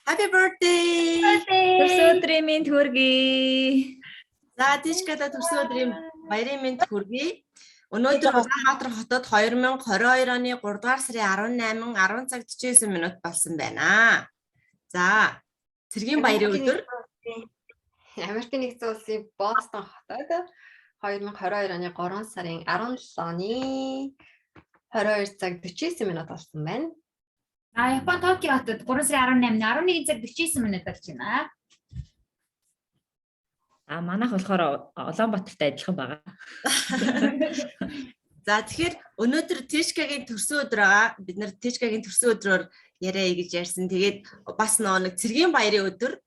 Happy birthday! Төрсөн өдрийн мэнд хүргэе. За, Тишкада төрсөн өдрийн баярын мэнд хүргэе. Өнөөдөр Улаанбаатар хотод 2022 оны 3 дугаар сарын 18 10 цаг 49 минут болсон байна. За, цэргийн баярын өдөр. Америкийн нэгдсэн улсын Бостон хотод 2022 оны 3 сарын 17-ны 22 цаг 49 минут болсон байна. А Япон Токио хотод 3 сарын 18-ны 11 цаг 49 минут болж байна. А манайх болохоор Улаанбаатартай адилхан байгаа. За, тэгэхээр өнөөдөр Тишкагийн төрсөн өдөр байгаа. Бид нар Тишкагийн төрсөн өдрөөр яриа гэж ярьсан. Тэгээд бас нөө нэг цэргийн баярын өдөр.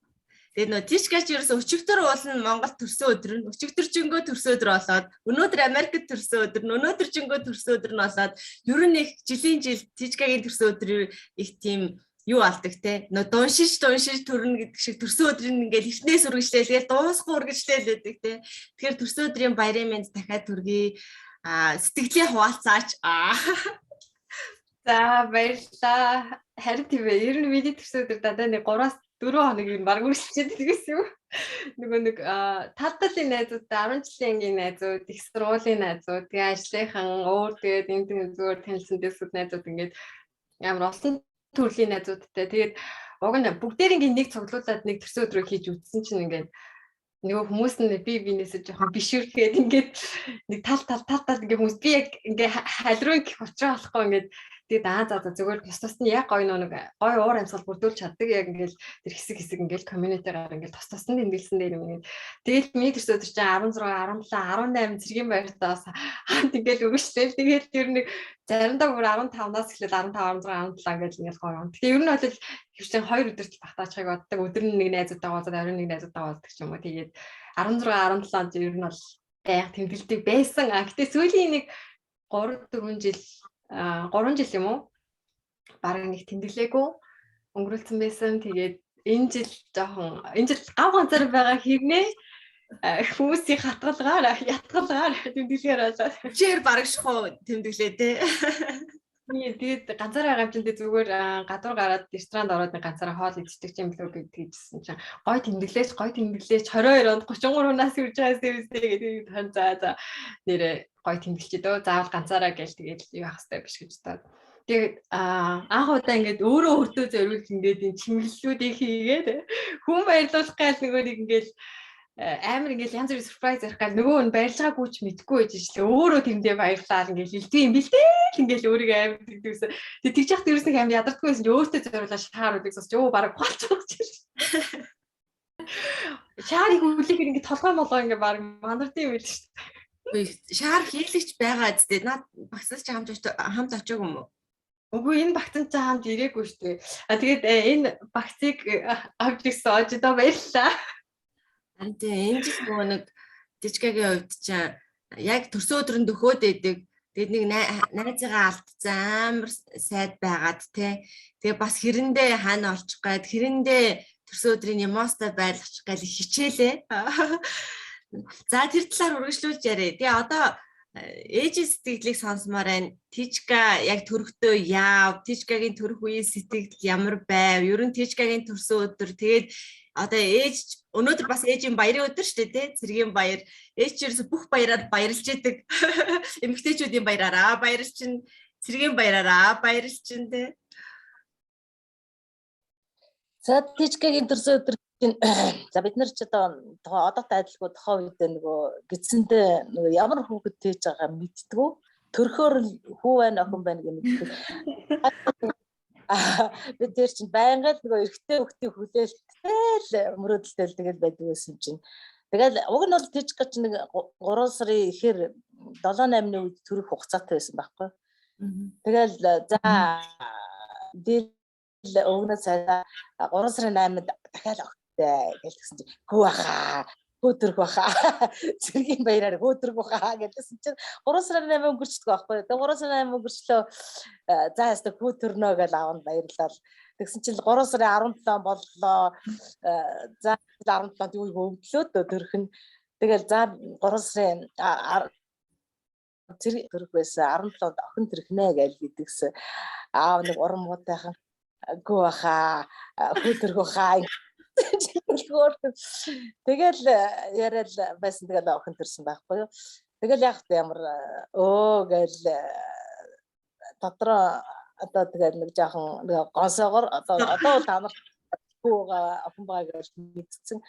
Тэгээд нөө Тишка ч ерөөсө өчигдөр уулна Монгол төрсөн өдөр нь өчигдөр жингөө төрсөн өдөр болоод, өнөөдөр Америкт төрсөн өдөр нь өнөөдөр жингөө төрсөн өдөр нь болоод, ер нь их жилийн жил Тишкагийн төрсөн өдөр их тийм юу алдаг те, нөө дуншиж дуншиж төрнө гэдэг шиг төрсөн өдөр нь ингээл эртнээс үргэлжлээл, тэгэл дуусахгүй үргэлжлээл байдаг те. Тэгэхээр төрсөн өдрийн баярын мэнд дахиад хүргэе. А сэтгэлийн хуваалцаач. А За, баярлалаа. Харин тийм ээ. Ер нь миний төрсөн өдөр дандаа нэг 3-аас 4 хоног ер нь баг үргэлжлээд байсан юм. Нөгөө нэг тал талын найзуудтай, 10 жилийн ангийн найзууд, их сургуулийн найзууд, тэгээ ажлынхан өөр, тэгээд энэ тийм зүгээр танилцсан дэсүүд найзууд, ингээд амар олон төрлийн найзуудтай. Тэгээд уг нь бүгдээр ингээд нэг цуглуулад нэг төрсөн өдрөө хийж үзсэн чинь ингээд нөгөө хүмүүс нь би бинээсээ жоохон бишүрхэд ингээд нэг тал тал тал тал ингээд хүмүүс би яг ингээд халируун гэх учраа болохгүй ингээд. Тэгээд аа за за, зүгээр тус тус нь яг гоё нэг гоё уур амьсгал бүрдүүлж чаддаг, яг ингээд тэр хэсэг хэсэг ингээд community-гаар ингээд тус тус нь тэмдэглэсэн дээр юм ингээд. Тэгэл миний төрсөн өдөр чинь 16, 17, 18 цэргийн баяртаас хамт ингээд өгөшлээ. Тэгээд ер нь нэг заримдаа бүр 15-наас эхлээд 15, 16, 17 ингээд ингээд гоё юм. Тэгээ ер нь бол хөвчөн 2 өдөрт багтаачхыг боддог. Өдөр нь нэг найзуудтайгаа уулзаад, оройн нэг найзуудтайгаа уулздаг ч юм уу. Тэгээд 16, 17 онд ер нь бол байнга тэмдэглэдэг байсан. А гэтээ сүүлийн нэг 3 4 жил, 3 жил юм уу? Бараг нэг тэмдэглээгүй өнгөрүүлсэн байсан. Тэгээд энэ жил жоохон, энэ жил гав ганцаар байгаа хэрнээ хүмүүсийн хатгалгаар ятгалгаар тэмдэглэхээр болоо. Чээр барагших тэмдэглээ те. Тийм, тэгээд ганцаараа байгаа юм чинь зүгээр гадуур гараад ресторанд ороод нэг ганцаараа хоол идчихдэг юм лөө гэдэгжсэн чинь гой тэмдэглээч, гой тэмдэглээч, 22 онд 33 нас хүрж байгаа сэвэстэй гэдэг хан. За за, нэрээ гой тэмдэглэчээ дөө, заавал ганцаараа гээл тэгээд юу явах хэрэгтэй биш гэж бодоод. Тэгээд анх удаа ингээд өөрөө өөртөө зориулж ингээд энэ чимэглэлүүдийг хийгээд хүн баярлуулах гал нөгөө нэг ингээд амар ингээл янз бүрийн surprise ярих гал нөгөө нь баярлж байгаагүй ч мэдгүй байж шлээ, өөрөө тэрэндээ баярлаад ингээл хэлдэг юм бэлтэй л ингээл өөрийгөө амар тэгдэгсэн. Тэг тэгж яхад ерөөс нэг амар ядардаггүй байсан чи өөртөө зориулаад шаар үлэг сонсч өө бараг болчих чинь. Шаарыг үлэхээр ингээд толгой молгоо ингээд бараг мандардсан юм байл шүү дээ. Шаар хийлэгч байгаа зү, наад багцаас чи хамт хамт очиог юм уу? Үгүй, энэ багцан чи хамт ирээгүй шүү дээ. А тэгээд энэ багцыг авч ирсэн ожидоо баярлалаа. Харин тийм, энэ жил нөгөө нэг Дижкагийн хувьд чинь яг төрсөн өдөр нь дөхөөд идэг. Тэгээд нэг найзыгаа алдсан, амар сайд байгаад те. Тэгээ бас хэрэндээ хаана олчих гад, хэрэндээ төрсөн өдрийн ямостой байлгачих гал хичээлээ. За, тэр талаар үргэлжлүүлж яриа. Тэгээ одоо ээжийн сэтгэлийг сонсомоор байна. Тижка яг төрөхдөө яав? Тижкагийн төрөх үеийн сэтгэл ямар байв? Ер нь Тижкагийн төрсөн өдөр, тэгээд одоо ээж өнөөдөр бас ээжийн баярын өдөр шүү дээ, тий? Цэргийн баяр. Ээж ч ерөөсө бүх баяраар баярлж идэг. Эмэгтэйчүүдийн баяраараа баярлчин, цэргийн баяраараа баярлчин, тий? За, Тижкагийн төрсөн өдөр чинь, за, бид нар ч одоо одоотой адилгүй тухайн үед нөгөө гидсэндээ нөгөө ямар хүүхэд тээж байгаа мэддэггүй. Төрхөөр хүү байна, охин байна гэх мэддэг. Бид тэр чинь байнга л нөгөө эрэгтэй хүүхдийн хүлээлттэй л мөрөөдөлтэй л тэгэл байдаг байсан чинь. Тэгэл уг нь бол тийч гэж нэг 3 сарын ихээр 7 8-ны үед төрөх хугацаатай байсан байхгүй. Тэгэл за би өвгнөө цайдаа 3 сарын 8-нд дахиад огтой гэж тэгсэн чинь хүү баха, хүү төрөх баха, цэргийн баяраар хүү төрөх баха гэсэн чинь 3 сарын 8 өнгөрчдөг байхгүй. Тэгээ 3 сарын 8 өнгөрчлөө, за яста хүү төрнө гэж аав нь баярлал. Тэгсэн чинь 3 сарын 17 боллоо. За, 17-нд юу өвдлөө төрөх нь. Тэгэл за 3 сарын зэрэг төрөх байсан, 17-нд охин төрөх нэ гэж гэдгсэн. Аав нэг уран муутайхан Гүү баха хүү төрөх баха. Тэгэл яриад байсан, тэгэл охин төрсөн байхгүй юу. Тэгэл яг ямар өө гэл дотроо одоо тэгэл нэг жоохон нэг гонсоогоор одоо бол та нар хүүга охин байгаа гэж мэдсэн.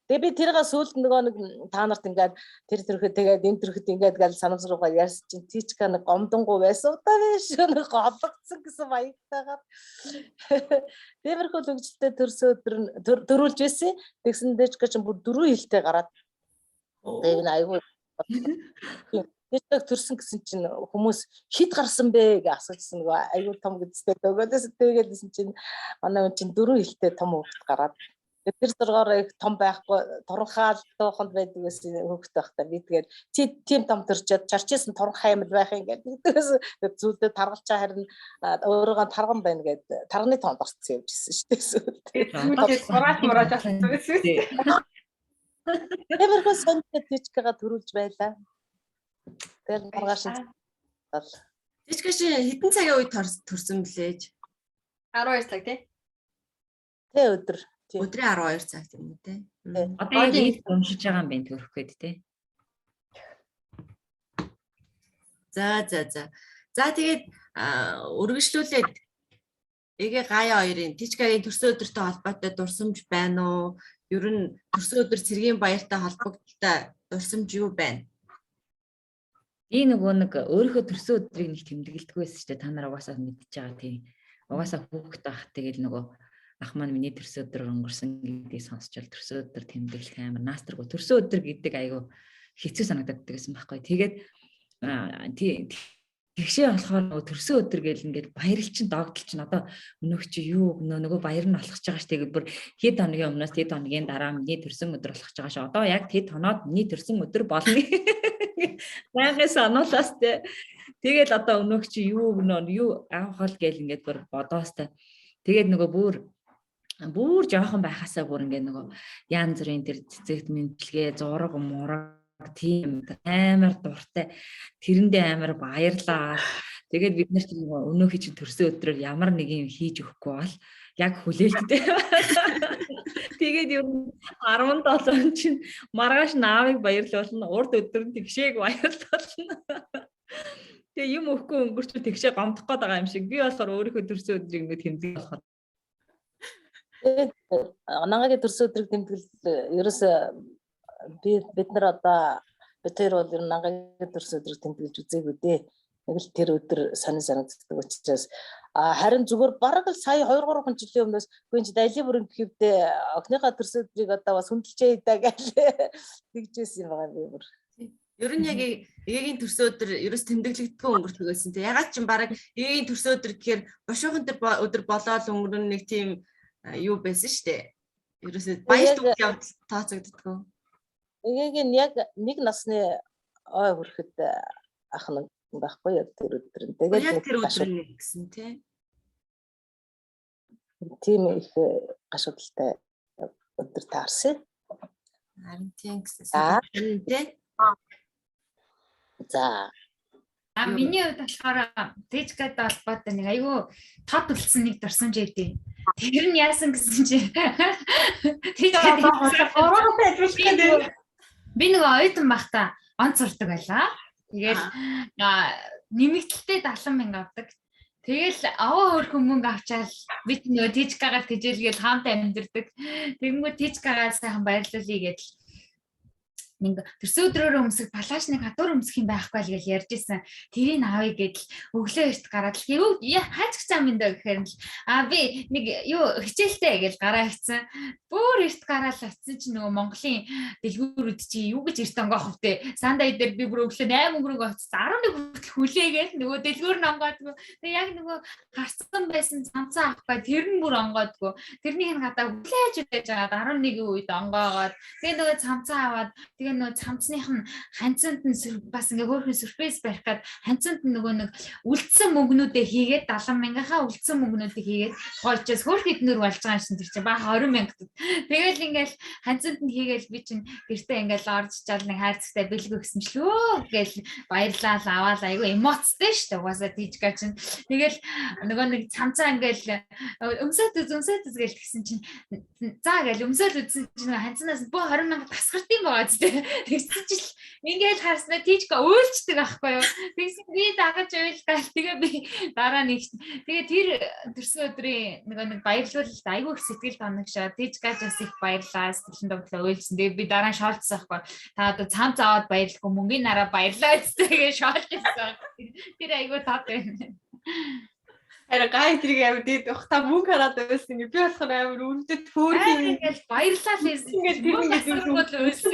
Тэгээ би тэрийг сүүлд нөгөө нэг та нарт ингээд тэр төрөхөд тэгээд энэ төрөхөд ингээд гал санамсаргуугаар ярьсан чинь Тичка нэг гомдонгуу байсан удаа биш нэг голлогдсон гэсэн маягтайгаар. Тиймэрхүү л хөгжилтэй төрсөн өдөр нь төрүүлж байсан. Тэгсэн Тичка чинь бүр дөрвөн хилтэй гараад тэгээ энэ айгүй Тичкаг төрсөн гэсэн чинь хүмүүс хэд гарсан бэ гэж асуужсэн, нөгөө айгүй том гэдэгтэй өгөөдөөс тэгээдсэн чинь манай хүн чинь дөрвөн хилтэй том хүүхэд гараад. Тэр зургаар их том байхгүй, туранхаал дууханд байдаг гэсэн хүүхэд байхдаа би тэгээд чи тийм том төрчөөд чарчээсэн туранхай юм байх юм гэдэг. Тэгээс зүйлдээ таргалчаа харин өөрөөгөө тарган байна гэд тарганы тоонд орцсон явж ирсэн шүү дээ сүүлд. Сүүлдээ сурааж мурааж болсон байсан. Тиймэрхүү сонирхол Тичкагаа төрүүлж байлаа. Тэгэл маргааш нь бол Тичка чи хэдэн цагийн үед төрсөн блэж? 12 цаг тий. Тэ өдөр. Өдрийн 12 цаг тийм үү те. Одоо яг ийд уншиж байгаа юм байна төрөх гээд те. За за за. За тэгээд үргэлжлүүлээд Эгэ Гаяа хоёрын Тичкагийн төрсөн өдөртэй холбоотой дурсамж байна уу? Ер нь төрсөн өдөр цэргийн баяртай холбогдлолтой дурсамж юу байна? Би нөгөө нэг өөрийнхөө төрсөн өдрийг нэг тэмдэглэдэг байсан шүү дээ. Та нар угаасаа мэдчихэж байгаа тийм. Угаасаа хүүхэд байх тэгэл нөгөө ах маань миний төрсөн өдөр өнгөрсөн гэдгийг сонсчвал төрсөн өдөр тэмдэглэх амар наастргүй. Төрсөн өдөр гэдэг айгүй хэцүү санагдаад байсан байхгүй. Тэгээд тэгшээ болохоор нөгөө төрсөн өдөр гэл ингээд баярлчин догдол чинь одоо өнөөх чи юу өгнө нөгөө баяр нь болох ч байгаа ш. Тэгээд бүр хэд хоногийн өмнөөс тэд хоногийн дараа миний төрсөн өдөр болох ч байгаа ш. Одоо яг тэд хоноод миний төрсөн өдөр болно. Байнгын сануулаас те. Тэгэл одоо өнөөх чи юу өгнө юу авах бол гэл ингээд бүр бодоостай. Тэгээд нөгөө бүр жоохон байхасаа бүр ингээд нөгөө янз бүрийн тэр цэцэгт мэдлэгээ зураг мураг тийм амар дуртай, тэрэндээ амар баярлаа. Тэгээд бид нар чинь нөгөө өнөөхий чинь төрсөн өдрөөр ямар нэг юм хийж өгөхгүй бол яг хүлээлттэй. Тэгээд ер нь 17 чинь маргааш наавыг баярлуулна, урд өдөр нь тэгшээг баярлуулна. Тэгээ юм өгөхгүй өнгөрчүүл тэгшээ гомдох гээд байгаа юм шиг. Би болохоор өөрийнхөө төрсөн өдрийг ингээд тэмдэглэх болохоор Тэгээд Нангагийн төрсөн өдрийг тэмдэглэл ерөөсөө бид нар одоо бид хоёр бол ер нь Нангагийн төрсөн өдрийг тэмдэглэж үзээгүй дээ. Нэг л тэр өдөр сонин санагддаг учраас харин зүгээр бараг л сая 2 3 жилийн өмнөөс үгүй чи дайлын бүрэн гэвдээ охиныхаа төрсөн өдрийг одоо бас хүндэлжээ да гэж тэгжсэн юм байгаа би бүр. Ер нь яг эгээгийн төрсөн өдөр ерөөс тэмдэглэгдэхгүй өнгөрдөг байсан те. Ягаад ч юм бараг эгээгийн төрсөн өдөр гэхээр бошуухан тэр өдөр болоод өнгөрнө нэг тийм юу байсан шүү дээ. Ерөөсөө баярт үйл явдал тооцогддгоо. Эгээгийн яг нэг насны ой хүрэхэд ах нь байхгүй яг тэр өдөр нь. Тэгээд яг тэр өдөр нь гэсэн тий. Тийм их гашуудaltaй өдөр таарсан. Харин тийм гэсэн. Тий. За. А миний хувьд болохоор Тэжкатай холбоотой нэг айгүй тод үлдсэн нэг дурсамж өгдөө. Тэр нь яасан гэсэн чи Тэжкад би нөгөө оюутан байхдаа онц сурдаг байлаа. Тэгэл нэмэгдэлтэй 70 мянга авдаг. Тэгэл аваа хөрхөн мөнгө авчаал би нөгөө Тэжкагаар тэжээлгээл хаамтай амьдэрдэг. Тэгэнгүүт Тэжкагаар сайхан баярлуулъя гэдэл нэг төрсөн өдрөөрөө өмсөх палашник хатуур өмсөх юм байхгүй л гэж ярьж исэн. Тэрийг авъя гэдэл өглөө эрт гараад л юу хаач зам энэ гэхээр л а би нэг юу хичээлтэй гэж гараа ирсэн. Бүр эрт гараал очисон чинь нөгөө Монголын дэлгүүрүүд чи юу гэж эрт онгоох вэ? Сандай дээр би бүр өглөө 8 өнгөрөг очсон. 11 хүртэл хүлээгээл нөгөө дэлгүүр нь онгоодгүй. Тэгээ яг нөгөө харсан байсан цамцаа авах га тэр нь бүр онгоодгүй. Тэрнийг нь гадаа хүлээж хүлээж агаад 11 үед онгоогоод тэгээ нөгөө цамцаа аваад тэгээ Тэгээ нөгөө цамцных нь ханцанд нь бас ингээ хөөрхөн сюрприз барих гад ханцанд нь нөгөө нэг үлдсэн мөнгнүүдээ хийгээд 70 мянгахаа үлдсэн мөнгнүүдийг хийгээд тухайчаас хөөрх эднэр болж байгаа юм шин тэр чинь бага 20 мянга. Тэгэл ингээл ханцанд нь хийгээл би чинь гэртээ ингээл орж чаал нэг хайрцагтай бэлэг өгсөн ч лөө гэл баярлал аваал айгу эмоцтой шүү дээ. Угаасаа тийжга чинь тэгэл нөгөө нэг цамцаа ингээл өмсөөд үз өмсөөд үз гэл тэгсэн чинь за гэл өмсөөл үзсэн чинь ханцнаас бөө 20 мянга тасгард юм байгаа зү. Тэгсэн чинь ингээл харснаа тийжка уйлчдаг байхгүй юу. Тэгсэн би дагаж уйлдаал тэгээ би дараа нэг тэгээ тэр төрсөн өдрийн нөгөө нэг баярлуулалт айгүй их сэтгэл доногшоо тийжкаж бас их баярлаа сэтгэлэн догтлоо уйлсан. Тэгээ би дараа нь шоолцсон байхгүй. Та одоо цамц аваад баярлахгүй мөнгөний нараа баярлаа тэгээ шоолцсон. Тэр айгүй тод байна. Харин гай тэрийг амар дээд бах та мөнгө хараад байсан ингээ би болохоор амар өрөвдөд хөөрхөн ингээл баярлалаа л байсан. Ингээл тэр ингээд уйлсан.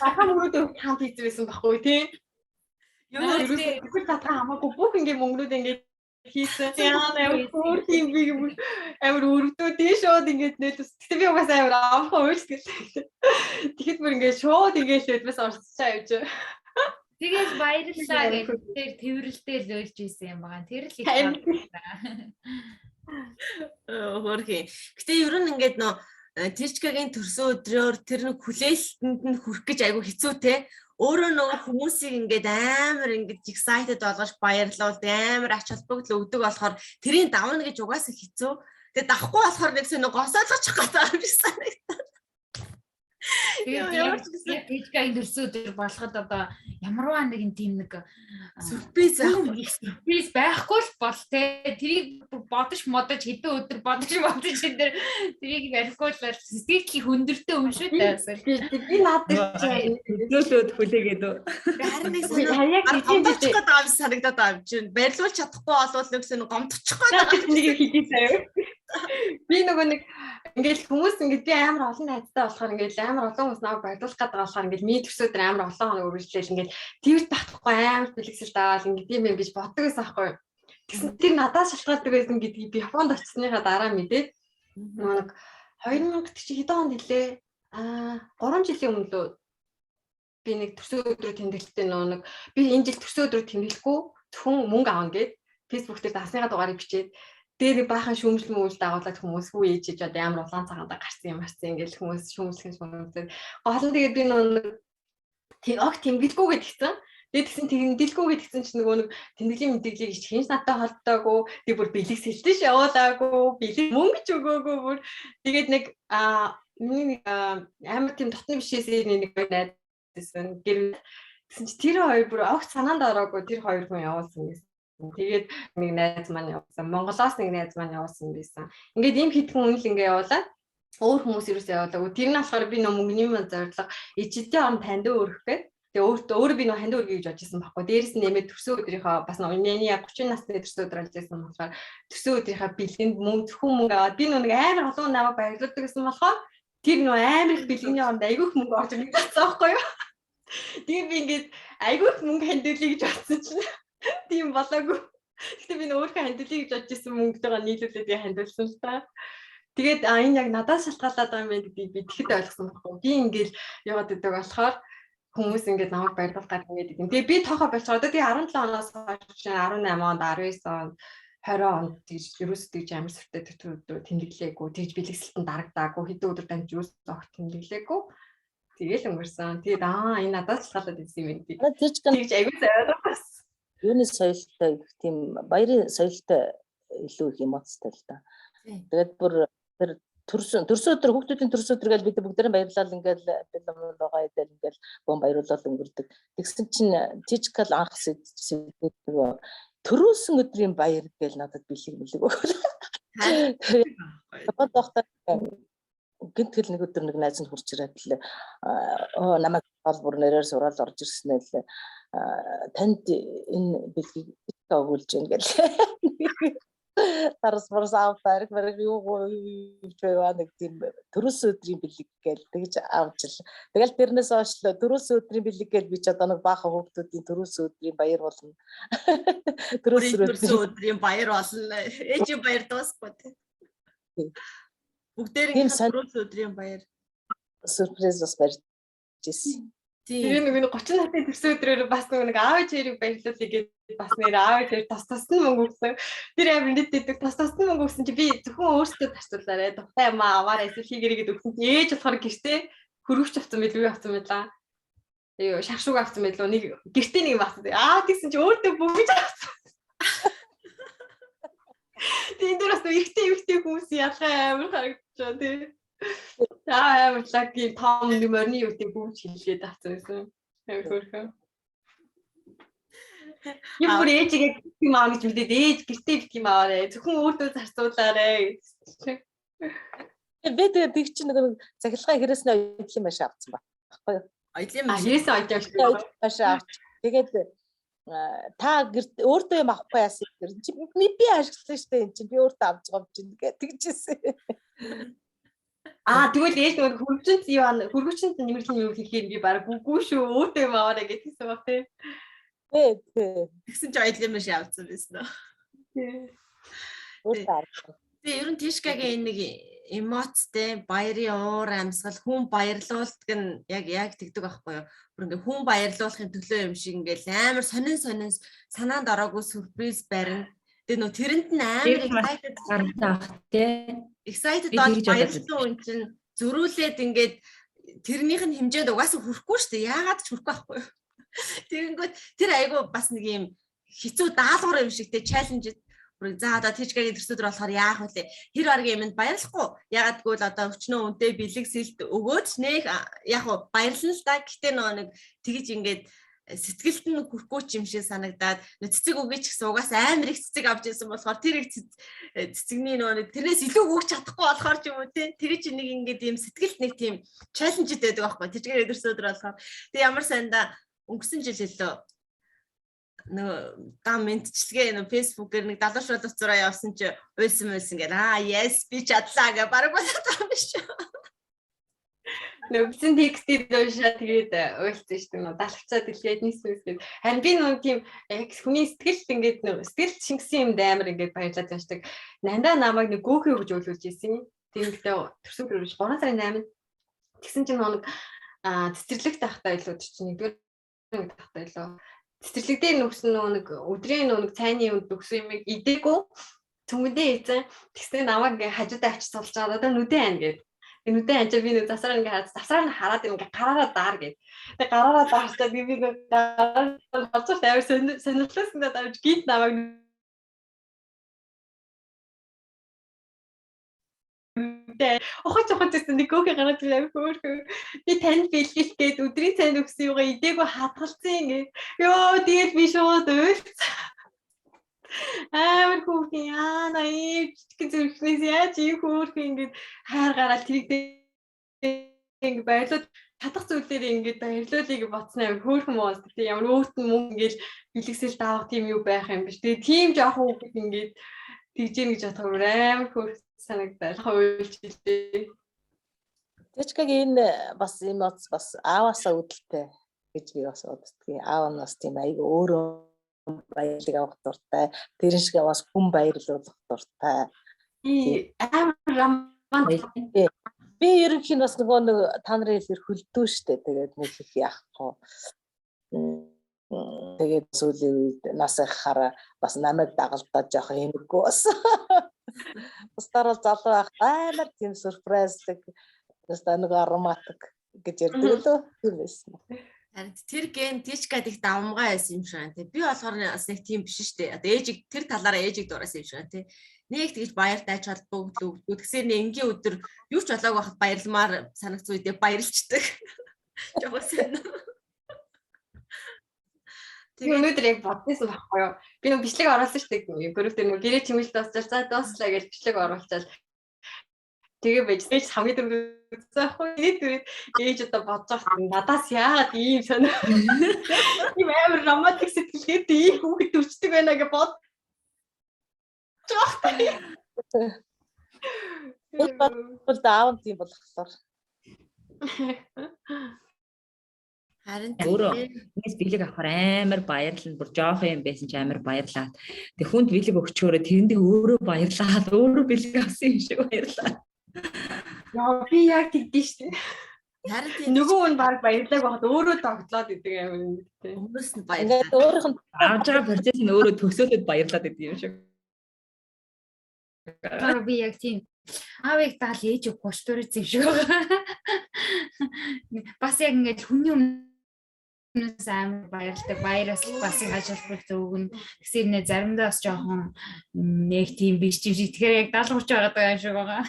Баха мөнгөд хамт хийсэн байсан байхгүй тий. Юу нэрээ тэгвэл татгаа хамаагүй бүх ингээ мөнгнүүд ингээд хийсэн. Яа амар хөөрхөн би амар өрөвдөө тий шууд ингээд нээлс. Гэтэ би угаасаа амар амхан уйлсгэл. Тэгэхэд бүр ингээд шууд ингээд л бас орцчаа явж. Тэгэл баярлалаа гэж тэр тэрвэрлдээ л уйлж исэн юм байгаа. Тэр л их хөөрхөн. Гэтэ ер нь ингээд нөө Тичкагийн төрсөн өдрөөр тэр нэг хүлээлтэнд нь хүрэх гэж айгүй хэцүү те. Өөрөө нөгөө хүмүүсийг ингээд амар ингээд excited болгож баярлуулдаг, амар ач холбогдол өгдөг болохоор тэрийн давна гэж угаасаа хэцүү. Тэгээ давхгүй болохоор нэг сонь госоолгочих гэдэг юм шиг санагдав. Тэгээд ямар ч гэсэн Тичкагийн төрсөн өдөр болоход одоо ямарваа нэгэн тийм нэг сюрприз байхгүй, сюрприз байхгүй л бол те тэрийг бодож модож хэдэн өдөр бодож модож энэ дэр тэрийг барихгүй л бол сэтгэлийн хүндэртэй юм шүү дээ. Би наад дээр чинь зөөлөөд хүлээгээд үү. Харин нэг сонь гомдочих гээд байгаа юм санагдаад байгаа юм чинь. Барилуулж чадахгүй болвол нэг сонь гомдочих гээд байгаа нэг хийдий заяа. Би нөгөө нэг ингээл хүмүүс ингээд би амар олон найзтай болохоор ингээл амар олон хүмүүс намайг баярлуулах гэдэг болохоор ингээл миний төрсөдөр өдөр амар олон хоног үргэлжлээл ингээл тэрд багтахгүй амар бэлгэсэл даавал ингээд юм юм гэж боддог байсан аахгүй. Тэгсэн тэр надаас шалтгаалдаг байсан гэдгийг би Японд очисныхаа дараа мэдээд нөгөө нэг 2000 чи хэдэн онд хэлээ? Аа 3 жилийн өмнө лөө би нэг төрсөн өдрөө тэмдэглэлтэй нөгөө нэг би энэ жил төрсөн өдрөө тэмдэглэхгүй зөвхөн мөнгө авна гэд Facebook дээр дасныхаа дугаарыг бичээд дээр нэг баахан шүүмжил мүүл дагуулад хүмүүс хүү ээж ээж одоо ямар улаан цагаандаа гарсан юм арсан ингээл хүмүүс шүүмжлэх шүүмжлэх. Гол нь тэгээд би нөгөө огт тэмдэглэхгүй гэдгсэн. Тэгээд тэгсэн тэмдэглэхгүй гэдгсэн чинь нөгөө нэг тэмдэглэлийн мэдээллийг хинч надтай холбоогүй. Тэг бүр бэлэг сэлтэж явуулаагүй, бэлэг мөнгө ч өгөөгүй бүр. Тэгээд нэг миний нэг амар тийм дотны бишээс нэг найз байсан. Гэр тэгсэн чи тэр хоёр бүр огт санаанд ороогүй тэр хоёр хүн явуулсан гэсэн. Тэгээд нэг найз маань явуулсан. Монголоос нэг найз маань явуулсан байсан. Ингээд ийм хэдхэн хүн л ингээ явуулаад өөр хүмүүс юусоо явуулаагүй. Тэр нь болохоор би нөө мөнгөний мөн зорилго ичидийн орон танд өрөх гээд тэгээ өөртөө өөрөө би нөө ханд өргөе гэж бодож исэн байхгүй. Дээрээс нь нэмээд төрсөн өдрийнхөө бас нөө миний яг 30 насны төрсөн өдөр болж исэн болохоор төрсөн өдрийнхөө бэлгэнд мөнгө зөвхөн мөнгө аваад би нөө нэг амар олон намайг баярлуулдаг гэсэн болохоор тэр нөө амар их бэлгэний оронд айгүй их мөнгө орж ирэх гэсэн байхгүй юу. Тэгээ би ингээд айгүй их мөнгө хандуулъя гэж бодсон чинь тийм болоогүй. Гэтэ би өөрийнхөө хандуулъя гэж бодож исэн мөнгөтэйгээ нийлүүлээд би хандуулсан л та. Тэгээд энэ яг надаас шалтгаалаад байгаа юм байна гэдгийг би тэгэхэд ойлгосон байхгүй. Би ингээл яваад идэг болохоор хүмүүс ингээд намайг баярлуулах гэдэг ингээд идэв. Тэгээ би тоохоо болчихоо. Одоо тэгээ 17 оноос хойш 18 онд, 19 онд, 20 онд тэгж ерөөсөө тэгж амар сүртэй тэр өдөр тэмдэглээгүй. Тэгж бэлгэсэлтэн дарагдаагүй. Хэдэн өдөр дамж ерөөсөө огт тэмдэглээгүй. Тэгээл өнгөрсөн. Тэгээд энэ надаас шалтгаалаад исэн юм байна. Тэгж аягүй заяа. Юуны соёлтой их тийм баярын соёлтой илүү их эмоцтой л да. Тэгээд бүр тэр төрсөн өдөр хүүхдүүдийн төрсөн өдөр гэж бид бүгдээрээ баярлал ингээл бэлэн байгаа идэл ингээл бом баяруулал өнгөрдөг. Тэгсэн чинь Тичкал анх сэдвүүд нөгөө төрөөсөн өдрийн баяр гэж надад бэлэг мэлэг өгөх. Тэгээд доктор гинтгэл нэг өдөр нэг найз нь хурж ирээд л намайг гол бүр нэрээр сураал орж ирсэн л танд энэ бэлгийг өгүүлж гин гэл. Тарас марс аав барих барих юу юу байваа нэг тийм төрөөсөн өдрийн бэлэг гээл тэгж авч л. Тэгэл тэрнээс хойш л төрөөсөн өдрийн бэлэг гээл би ч одоо нэг баахан хүүхдүүдийн төрөөсөн өдрийн баяр болно. Төрөөсөн өдрийн баяр болно. Ээжийн баяр дуусахгүй тий. Бүгдээрийн төрөөсөн өдрийн баяр. Сюрприз бас барьж ирсэн. Тэгээ Тийм. нөгөө 30 насны төрсөн өдрөөр бас нөгөө нэг аав ээжийг баярлуулъя гэж бас нэр аав ээж тус тус нь мөнгө өгсөн. Тэр амар нийт идэг тус тус нь мөнгө өгсөн чи би зөвхөн өөртөө зарцуулаарэ. Дуртай юм аа аваарай эсвэл хийгэрэй гэдээ өгсөн чи ээж болохоор гэртээ хөргөч авсан байл юу авсан байлаа. Юу шаршуг авсан байлуу нэг гэртээ нэг юм авсан. Аа тэгсэн чи өөртөө бөгж авсан. Тийм дээр бас эрэгтэй эмэгтэй хүмүүс ялгаа амар харагдаж байна тий. За амар лаки том нэг морины юу тийм бүүж хилгээд авсан байсан. Амар хөөрхөн. Юм бүр ээжигээ юм аав гэж мэдээд ээж гэртээ бит юм аваарэ. Зөвхөн өөртөө зарцуулаарэ гэсэн. Би тэгээд тэг чинь нэг цахилгаан хэрэгсний оюутлын машин авсан байхгүй юу? Оёлын А машин. хэрэгсэн оюутлын машин. Оюутлын машин авч. Тэгээд та гэрт өөртөө юм авахгүй яасан юм. Чи би ашигласан шүү дээ эн чинь би өөртөө авч байгаа юм чинь гэж тэгжсэн. Аа тэгвэл ээж нөгөө хөргөчөнд юу аа хөргөчөнд нэмэрлэн юу хийхээр би баг үгүй шүү өөртөө юм аваарэ гэж хэлсэн баг тий. Тий, тий. Тэгсэн чи оёлын машин авсан байсан уу? Өөртөө авсан. Тэгээ ер нь Тишкагийн энэ нэг эмоцтэй баярын уур амьсгал хүн баярлуулдаг нь яг яг тэгдэг байхгүй юу? Бүр ингээ хүн баярлуулахын төлөө юм шиг ингээл амар сонин сонин санаанд ороогүй сюрприз барина. Тэгээ нөө тэрэнд нь амар Тэр маш excited Гарамтай ах тий. excited Би болж тэгж бодоод баярлсан хүн чинь зөрүүлээд ингээд тэрнийх нь хэмжээнд угаасаа хүрэхгүй шүү дээ. Яагаад ч хүрэхгүй байхгүй юу? Тэгэнгүүт тэр айгу бас нэг юм хэцүү даалгавар юм шиг те чаленж бүр за одоо Тижгагийн төрсөдөр болохоор яах вэ? Тэр баргийн юмд баярлахгүй. Яагаад гэвэл одоо өчнөө үнтэй бэлэг сэлт өгөөд ч нэх яг уу баярлна л да. Гэтэ нөгөө нэг тэгж ингээд сэтгэлд нь хүрхгүй ч юм шиг санагдаад нөө цэцэг өгье ч гэсэн угаасаа амар их цэцэг авч ирсэн болохоор тэр их цэцэгний нөгөө нэг тэрнээс илүү өгч чадахгүй болохоор ч юм уу те тэр чинь нэг ингээд ийм сэтгэлд нэг тийм чаленжд байдаг байхгүй Тижгээр өдөрсөдөр болохоор тэг ямар сайнда өнгөрсөн жил хэлөө нөгөө дам мэдчилгээ нөгөө фэйсбүүкээр нэг далууш боловцроо явсан чи уйлсан уйлсан гэл аа yes би чадлаа гэ бараг болоод байгаа юм биш үү. Нөгөө бичсэн текстийг уншаа тэгээд уйлсан шүү дээ. Нөгөө далавцаа дэлгээд нийс гээд. Харин би нөгөө тийм яг хүний сэтгэл ингээд нөгөө сэтгэл шингэсэн юмд амар ингээд баярлаад явчихдаг. Нандаа намайг нэг гөөхөө өгж өглөөлж исэн. Тэгэхдээ төрсөн өдөр биш 3 сарын 8-нд тэгсэн чинь нөгөө нэг цэцэрлэгт байхдаа илүү чинь нэгдүгээр ангид байхдаа илүү цэцэрлэг дээр нүгсэн нөгөө нэг өдрийн нөгөө нэг цайны юмд өгсөн юмыг идээгүй цүнгэндээ ийцэн тэгснэ намайг ингээ хажуудаа авчиж суулж байгаа одоо нүдэн айн гээд. Тэгээ нүдэн айн чи би нэг засаар ингээ хараад засаар нь хараад ингээ гараараа даар гээд. Тэгээ гараараа даарчаад би нэг гараар харж амар сонирхлоос надад авч гинт намайг нүдэн ухаж ухаж гэсэн нэг көөхэ гараад ирээ амар хөөрхөн. Би танд бэлгэлт гээд өдрийн цайнд өгсөн юугаа идээгүй хадгалсан ингээ. Йоо тэгэл би шууд уйлцсан. Амар хөөрхөн яа наив жижиг зүрхнээс яаж ийм хөөрхөн ингээд хайр гараал тэрийг ингээд баярлууд чадах зүйлээр ингээд баярлуулъя гэж бодсон амар хөөрхөн моос. Тэгээ ямар өөрт нь мөнгө ингээд бэлгэсэл даавах тийм юу байх юм биш. Тэгээ тийм жоохон хүүхэд ингээд тэгж гин гэж бодохоор амар хөөрхөн санагдал уйлж илээ. Тэжкагийн энэ бас эмоц бас ааваасаа үүдэлтэй гэж би бас боддгийг. Аав нь бас тийм айгүй өөрөө баярлаг авах дуртай. Тэрэн шиг бас хүн баярлуулах дуртай. Би амар романтик Би ерөнхий нь бас нөгөө нэг та нарын хэлээр хөлдөө штэ. Тэгээд нэг их яахгүй. Тэгээд сүүлийн үед нас ахаараа бас намайг дагалдаад жоохон хэмэггүй бас. Бусдаар бол залуу байх амар тийм сюрпрайзлаг өстой нэг ароматик гэж ярьдаг лөө тийм байсан. Харин тэр ген Тишкад их давмгай байсан юм шиг байна тий. Би болохоор бас нэг тийм биш шүү дээ. Одоо ээжиг тэр талаараа ээжиг дуурайсан юм шиг байна тий. Нэг тэгж баяртай ач холбогдол өгдөг. Тэгсээр нэг энгийн өдөр юу ч болоог байхад баярламаар санагц үедээ баярлцдаг. Жохоо сайн. Би өнөөдөр яг бодсон байхгүй юу? Би нэг бичлэг оруулсан шүү дээ. Групп дээр нэг гэрээ чимэл дуусчаал за дууслаа гэж бичлэг оруулчаал. Тэгээ байж ээж хамгийн түрүүнд үзсэн байхгүй юу? Тэгээд түрээд ээж одоо бодож байгаа надаас яагаад ийм сонио. Ийм амар романтик сэтгэлгээтэй ийм хүүхэд төрчдөг байна гэж бодож байгаа байхгүй юу? Бол аав нь тийм болохоор Харин Өөрөө тийм. Хүнээс бэлэг авахар амар баярлна. Бүр жоохон юм байсан ч амар баярлаад. Тэг хүнд бэлэг өгчөөрөө тэрэндээ өөрөө баярлаад өөрөө бэлэг авсан юм шиг баярлаа. Яа би яг тэгдэж шүү дээ. Харин тийм Нөгөө хүн баг баярлааг байхад өөрөө догтлоод идэг амар юм тий. хүмүүс нь Ингээд баярлаа. өөрийнх нь Авж байгаа процесс нь өөрөө төгсөөлөд баярлаад идэг юм шиг. Тэгэхээр би яг тийм аавыг даал ээж өгөхгүй штурц юм шиг байгаа. Бас яг ингээд хүний өмнөөс амар баярлдаг. Баяраас л бас их ажил зөвгөн. Тэгсэн нэ заримдаа бас жоохон нэг тийм биш юм шиг. Тэгэхээр яг 70 30 байгаад байгаа юм шиг байгаа.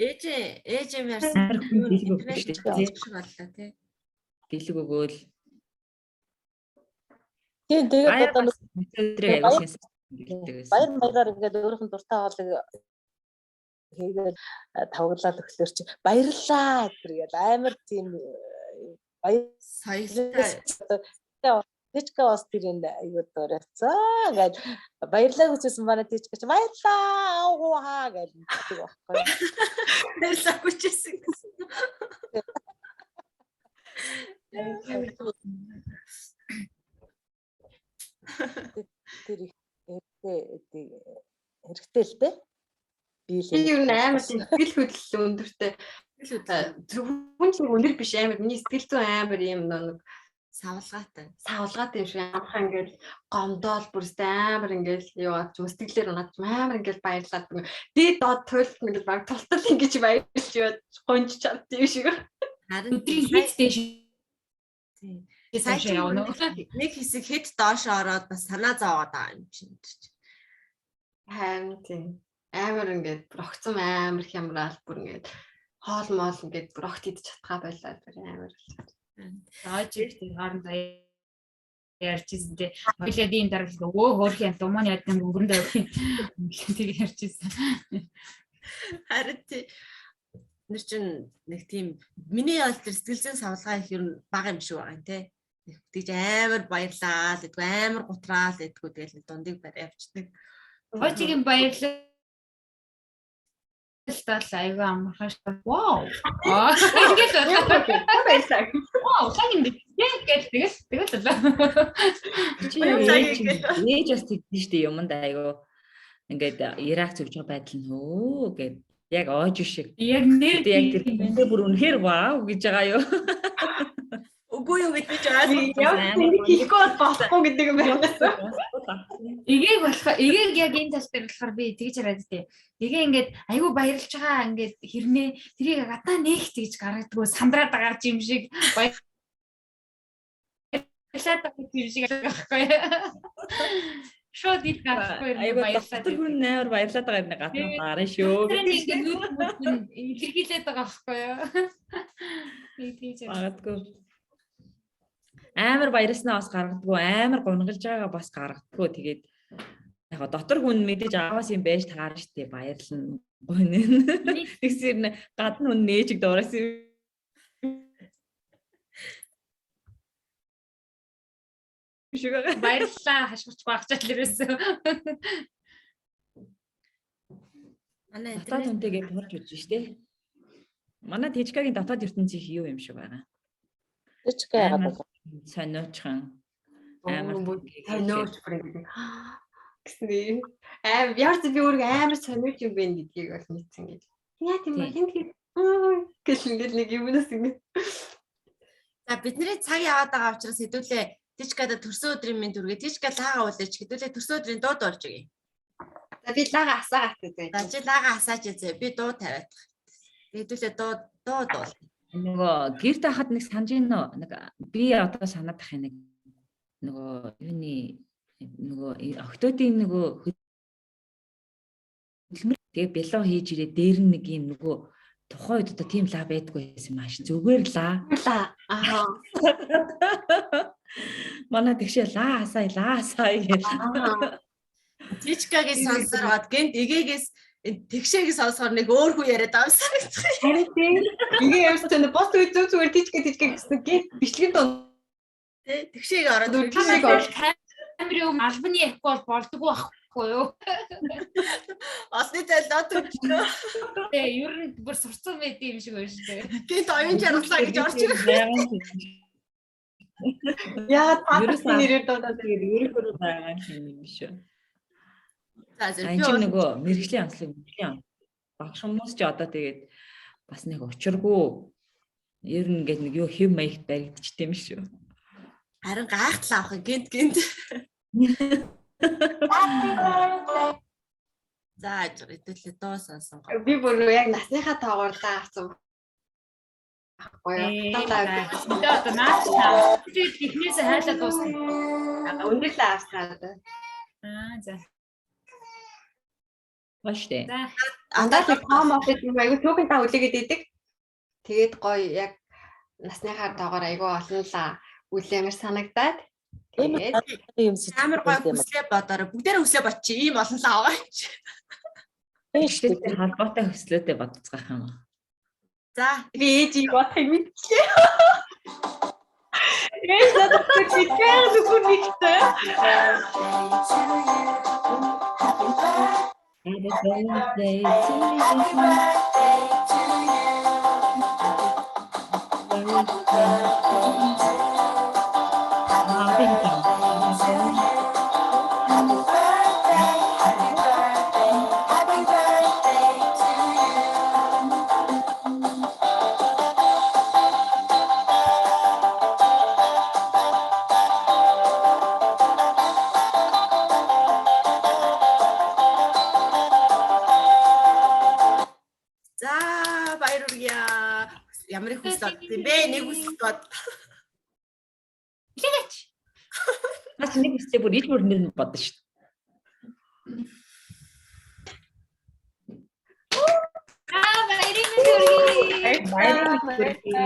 Ээж ээж юм ярьсан. Амар хүн бэлэг өгдөг шүү дээ. Шиг боллоо тий. Бэлэг өгөөл. тийм тэгээд одоо нэг өдрийг аягүй сайн гэдэг байсан. баяр маяраар ингээд өөрийнх нь дуртай хоолыг хийгээл тавглаад өглөөр чи баярлаа гэдэг амар тийм баяр Соёлтой. Тэчка бас тэр энэ аюу дуурайцаа гэж баярлаа гэжсэн манай Тэчка чи баярлаа уугаа гэж хэлдэг байхгүй. Баярлаа хүчээсэн гэсэн. Тэр их хэрэгтэй хэрэгтэй л дээ. Би л Би ер нь амар тийм сэтгэл хөдлөл өндөртэй. Зөвхөн ч нэг өндөр биш амар миний сэтгэл зүйн амар юм нэг Савлгаатай. савлгаад юм шиг амархан ингээл гомдоол бүрстэй амар ингээл юу ч юм сэтгэлээр унаад ч амар ингээл баярлаад бүр дээд доод туйлд ингээл баг тултал ингэж баярлж яваад гонж чадд юм шиг. Харин Өдрийн хэд дэш тийм. сайн Сая явна. нэг хэсэг хэд доош ороод бас санаа зовоод байгаа юм чинь. Харин тийм амар ингээд бүр огцом амар хямраал бүр ингээд хоол моол ингээд бүр огт идэж чадхаа байлаа бүр амар. Зааж ихтэй хоорондоо ярьжсэн тий. Хоёлаа ийм дараалал өө хөөх юм думааны яд юм өнгөрөндөө явах юм. Тэг ярьжсэн. Харин тий. Нэр чин нэг тийм миний бол тэр сэтгэл зүйн савлгаа их ер нь бага юм шиг байгаа юм те. Тэгж амар баярлаа л гэдгүү амар гутраа л гэдгүү тэгэл нэг дундыг барай явчихдаг. Хойчигийн баярлал тал айгүй амархан шүү. Вау. Аа ингээл болоо. Баярлалаа. Вау, лаг юм бэ. Гэл тэгэл тэгэл болоо. Чи Баярлалаа ээж гэх. ээж бас тэгдэж штэ юмд айгүй ингээд Ирак зүгж байгаа байдал нь хөө гэд яг оож шиг. Яг нэр Гэтэ яг тэр хүндээ бүр үнэхээр вау гэж байгаа юу. Үгүй юу гэж би ч ойлгохгүй. Яг ингэ хийхгүй бол болохгүй гэдэг юм байна. Эгийг болохоор эгийг яг энэ тал дээр болохоор би тэгж хараад тээ. Эгээ ингээд айгүй баярлж байгаа ингээд хэрнээ тэрийг гадаа нээх тэгж гаргадгүй сандраад байгаа юм шиг баярлаад байгаа юм шиг байхгүй. Шууд ил гарахгүй юм Айгүй баярлаад. дотор хүн амар баярлаад байгаа юм гадна гарна шүү. Тэр нэг ингээд нүд мүд нь илэрхийлээд байгаа байхгүй юу? Би тэгж хараад. Магадгүй. Амар баярласнаа бас гаргадгүй, амар гунгалж байгаагаа бас гаргадгүй. Тэгээд яг гоо дотор хүн мэдээж ааваас юм байж таарна штэ баярлна. Гунэ. Тэгсэр нь гадна хүн нээжиг дуурайсан юм. Шиг байгаа. Баярлалаа хашгирч багчаал ерөөсөө. Манай Дотоод интернет хүнтэйгээ турж үзэн штэ. Манай Тэжкагийн дотоод ертөнцийн юу юм шиг байгаа. Тэчка яагаад вэ? Сониучхан. Амар Сониуч бүр ингэ гэсэн юм. Аим ямар ч би өөрийгөө амар сониуч юм бэ гэдгийг бол мэдсэн гэж. Яа тийм бэ? Хин тийм гэл ингээл нэг юмнаас ингэ. За бидний цаг яваад байгаа учраас хэдүүлээ Тичкада төрсөн өдрийн минь түргээ Тичка лаага үлээч хэдүүлээ төрсөн өдрийн дуу дуулж өгье. За би лага асаагаад үзье. За чи лаага асаач үзье. Би дуу тавиад. Хэдүүлээ дуу дуу дуул. Нөгөө гэр тахад нэг санаж ийн нөө нэг би одоо санаад ах юм нэг нөгөө юуны нөгөө октодын нөгөө хөдөлмөр тэгээ бялуу хийж ирээ дээр нь нэг юм нөгөө тухайн үед одоо тийм лаа байдгүй байсан маш зүгээр лаа Ла. Аа. манай тэгшээ лаа асаа лаа асаа гэж Аа. Тичкагийн сонсороод гэнт эгээгээс энэ тэгшээгийн сонсохоор нэг өөр хүн яриад байгаа юм санагдах. Харин тийм. Ингээ явсан бос үе зүг зүгээр тийчгээ тийчгээ гэсэн гинт бичлэгэн дунд Тэ тэгшээг ороод Тэгшээг ороод. Камерын өмнө албаны ярихгүй бол болдгоо байхгүй юу? Олны зайлаа төвчлөө. Тэ ер нь бүр сурцсан байд юм шиг байна шүү дээ. Гэнт оюун жаргалаа гэж орж ирэх. Яагаад Ерөөсөө патрын нэрээр дуудаад Тэгээд өөрөөр байгаа юм биш үү. За зөв. А энэ чинь нөгөө мэрэгжлийн онцлог мэрэгжлийн онцлог. Багш хүмүүс ч одоо тэгээд бас нэг учиргүй Ер нь ингээд нэг юу хэв маягт баригдчихтэй юм шүү. Харин гайхтлаа авах юм гинт гинт. За хэдүүлээ дуу сонсон. Би бүр яг насныхаа тоогоорлаа авсан. Ахгүй юу? Одоо одоо наач та. Тэгээд эхнээсээ хайлаа дуусна. Өндөрлөө авсан. Аа за. Гоё штэ. За. Андаа л том офис юм айгу түүхэн та үлээгээд идэг. Тэгээд гоё яг насныхаа тоогоор айгу олон л үлээмэр санагдаад. Тэгээд юм сэтгэл Амар гоё хүслээ бодоорой. Бүгдээрээ хүслээ бодчих. Ийм олон л аваа чи. Хүслээтэй холбоотой хүслөөтэй бодцгаах юм аа. За би ээжийг бодохыг мэдчихлээ. Ээж надад мэдгээр зүгээр нэгтэй. Happy birthday to you. Happy birthday. За баяр хүргье. Ямар их хүсэл бодсон юм бэ? Нэг хүсэл бод. Хэлээч. Наач нэг хүслээ бүр ил бүр нэр нь бодно шүү. Аа баярын мэнд хүргэе.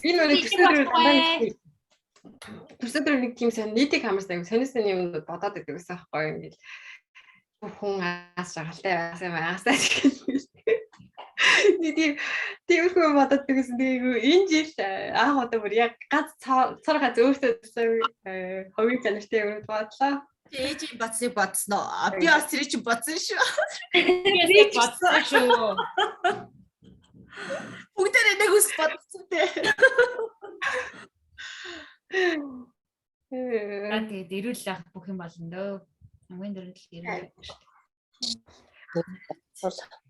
Би нөгөө төрсөн өдөр нэг тийм сонь нийтийг хамарсан аягүй сонин сонин юмнууд бодоод идэг гэсэн аахгүй юу ингээл хүн аас шагалтай байсан юм аасаа гэх. Нэг тийм тиймэрхүү юм бодоод байсан. Тэгээ энэ жил анх удаа бүр яг гац цор гац өөртөө төсөн хувийн чанартай юм бодлоо. Ээжийн бодсныг бодсноо. Би бас тэр чинь бодсон шүү. Би бодсон шүү. Бүгдээрээ нэг хүсэл бодсон те. За тэгээд эрүүл ах бүх юм болно дөө. Хамгийн дөрөв л эрүүл байх шүү дээ.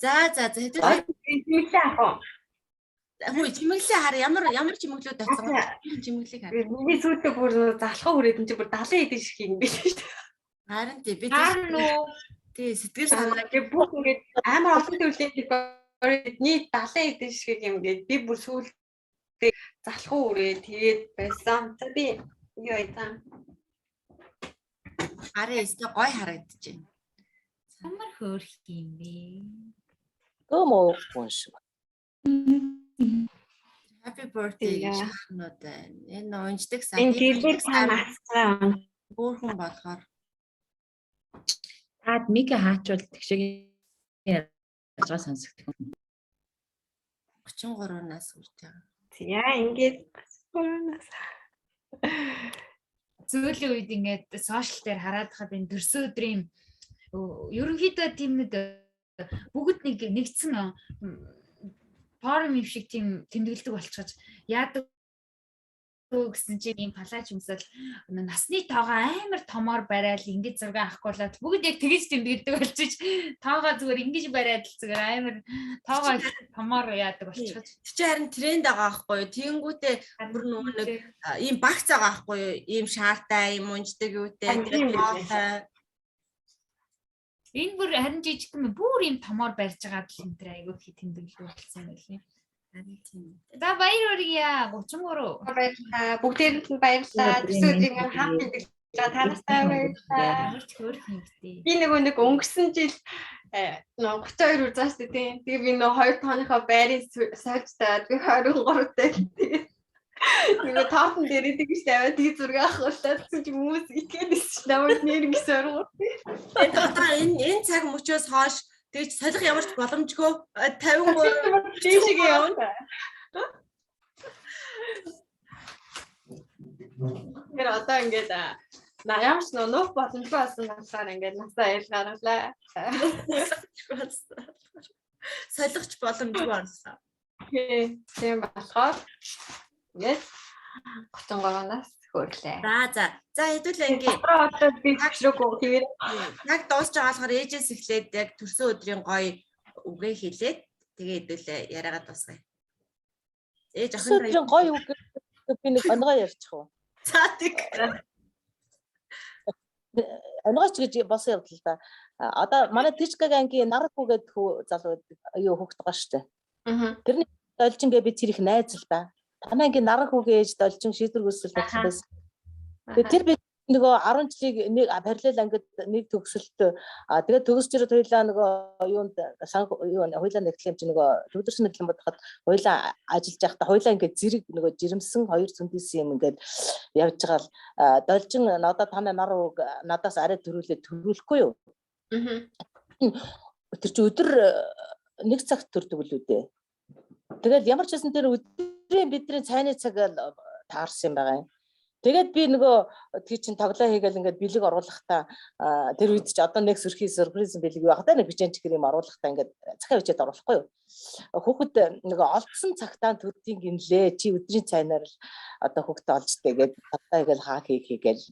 За за за хэдүүлээ. Чимэглээ ах уу? Хүү чимэглээ хар ямар ямар чимэглүүд очсон бэ? Чимэглийг хар. Миний сүйдээ бүр залхуу хүрээд энэ чинь бүр 70 хэдэн шиг юм биш шүү дээ. Харин тий би Харин уу? тий сэтгэл санаа Тэгээ бүх ингээд амар олон төрлийн декор нийт 70 хэдэн шиг юм гээд би бүр сүүлдээ залхуу хүрээ тэгээд байсан. За би юу яа. гарын өстө гой харагдаж байна. Ямар хөөрх юм бэ? Гөм уухгүй шүү. Happy birthday гэж Yeah. шаарнууд байна. Энэ унждаг сан. Энэ гэрлэр та насцаа. Хөөрхөн болохоор Таад Мика хаачвал тэгшиг ярьж байгаа сонсогдох. 33 нас хүрч байгаа. За ингээд нас. Зөөлөн үед ингээд сошиал дээр хараад хаад энэ төрсөн өдрийн ерөнхийдөө тийм нэг бүгд нэг нэгдсэн форум юм шиг тийм тэмдэглэдэг болчихож яадаг гэсэн чинь ийм палач юмсал насны тоогоо амар томоор барайл ингэж зураг авахгүй болоод бүгд яг тэгэж тэмдэглэдэг болчих тоогоо зүгээр ингэж бариад л зүгээр амар тоогоо томоор яадаг болчихож Тэр чинь харин тренд байгаа байхгүй юу? Тэнгүүтээ бүр нөгөө нэг ийм багц байгаа байхгүй юу? Ийм шаартай, ийм унждаг юутай, Харин тийм тэгээд билээ. тоотой. Энэ бүр харин жижиг юм бүр ийм томоор барьж байгаа л энэ төр айгүй их тэмдэглэл болсон юм байлээ. Харин тийм. За баяр хүргье 33. Баярлалаа. Бүгдээрэнд нь баярлалаа. Төрсөн өдрийг маань хамт тэмдэглэж байгаа та нартай баярлалаа. Ямар ч хөөрх юм бэ. Би нөгөө нэг өнгөрсөн жил нөгөө 32 үр заа шүү дээ тийм. Тэгээ би нөгөө хоёр тооныхоо байрыг сольж тавиад би 23 таа. Тэгээд нөгөө тоотон дээр идэг гэж тавиад тэгээ зураг авахулаад гэсэн чи хүмүүс итгээд ирсэн чи намайг нэр ингэ соргоо. Энэ одоо энэ энэ цаг мөчөөс хойш тэгж солих ямар ч боломжгүй 53 Тийм шиг явна. Тэр одоо ингээд на ямар ч нөө нуух боломжгүй болсон болохоор ингээд насаа ил гаргалаа. солих ч боломжгүй болсон. Тийм болохоор ингээд 33 нас хөрлөө. За за. За хэдүүлээ ингээ Одоо би зөвшрөөгүй тийм яг дуусч байгаа болохоор ээжээс эхлээд яг төрсөн өдрийн гоё үгээ хэлээд Тэгээ хэдүүлээ яриагаа дуусгая. Ээж Төрсөн охин өдрийн гоё үг гэхэд би нэг онгой ярьчих уу? За тэг. Онгойч гэж болсон явдал та. Одоо манай Тижкаг ангийн нар хүү гэдэг хүү залуу байдаг. Юу хүүхэд байгаа шүү дээ. Аа. Должин гэ би тэр их найз л да. Танай ангийн нар хүүгийн ээж Должин шийдвэр гүйцэтгэл Аха. байсан. Тэгээ тэр би нөгөө 10 жилийг нэг параллел ангид нэг төгсөлт тэгээд төгсөж ирээд хоёлаа нөгөө юунд санх юу хоёлаа нэгтлээ юм чи нөгөө төвлөрсөн нэглэн бодоход хоёлаа ажиллаж байхдаа хоёлаа ингээд зэрэг нөгөө жирэмсэн хоёр зөндөөсөн юм ингээд явж байгаа л Должин надад танай нар үг надаас арай төрүүлээ төрүүлэхгүй юу? Аа. Тэр чи өдөр нэг цагт төрдөг л үү дээ. Тэгэл ямар ч байсан тэр өдрийн бидний цайны цаг л таарсан юм байгаа юм. Тэгээд би нөгөө тэр чин тоглоо хийгээл ингээд бэлэг оруулахдаа тэр үед чи одоо нэг сөрхий сюрприз бэлэг юу байх та нэг бичэн чихэр юм оруулахдаа ингээд захиа бичээд оруулахгүй юу. Хүүхэд нөгөө олдсон цагтаа төрдийн гинлээ чи өдрийн цайнаар л одоо хүүхдээ олж тэгээд тоглоо хийгээл хаа хий хийгээл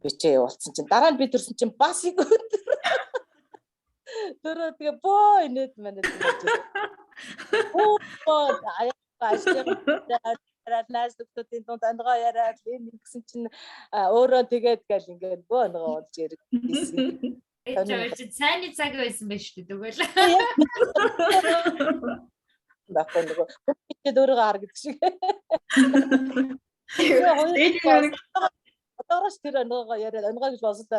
бичээ явуулсан чинь дараа нь би төрсөн чинь бас их өдөр. Тэр тэгээ бөө инээд манайд байж байгаа. Бөө аяа ажлын яриад найз нөхдүүдийн дунд онгоо яриад энэ ингэсэн чинь өөрөө тэгээд гал ингээд бөө онгоо болж яригдсэн. Ээж чи цайны цаг байсан байх шүү дээ тэгвэл. Байхгүй нөгөө бичээд өөрийгөө хар гэдэг шиг. Тэгээд нэг Одоогоос тэр онгоогоо яриад онгоо гэж босод